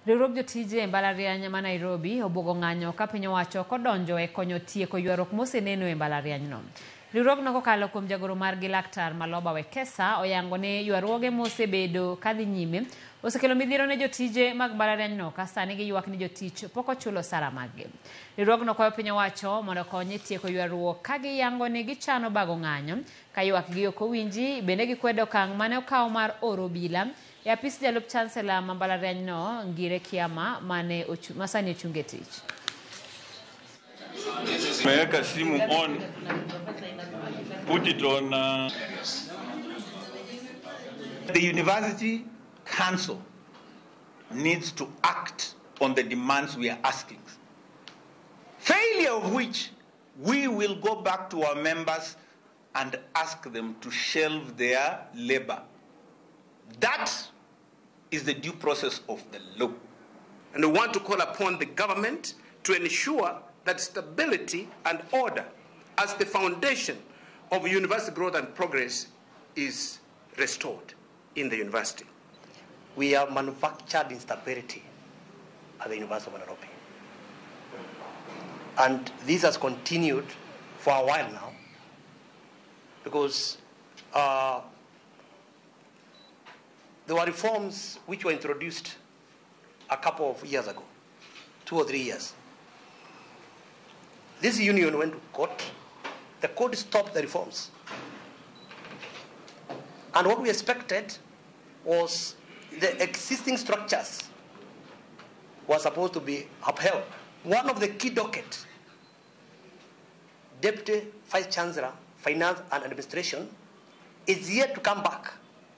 Riwruog jotije e mbalariany ma Nairobi obwogo ng'anyo ka piny owacho ok odonjo e konyo tieko ywaruok moseneno e mbalarianyno. Riwruogno kokalo kuom jagoro margi Laktar Maloba Wekesa oyango ni ywaruoge mosebedo kadhi nyime osekelo midhiero ne jotije mag mbalarianyno ka sani giywak ni jotich pok ochulo osara maggi. Riwruogno kwayo piny owacho mondo okony e tieko ywaruok ka giyango ni gichano bago ng'anyo ka ywakgi ok owinji. Bende gikwedo okang' mane okaw mar oro obila e apis jalup chancellor ma mbalarianyno Ngire Kiama mane masani ochung e tich. Meweka simu on, put it on. The university council needs to act on the demands we are asking. Failure of which, we will go back to our members and ask them to shelve their labor. That is the due process of the law. And we want to call upon the government to ensure that stability and order as the foundation of university growth and progress is restored in the university. We have manufactured instability at the University of Nairobi. And this has continued for a while now because there were reforms which were introduced a couple of years ago, 2 or 3 years. This union went to court. The court stopped the reforms. And what we expected was the existing structures were supposed to be upheld. One of the key dockets, Deputy Vice Chancellor, Finance and Administration, is yet to come back.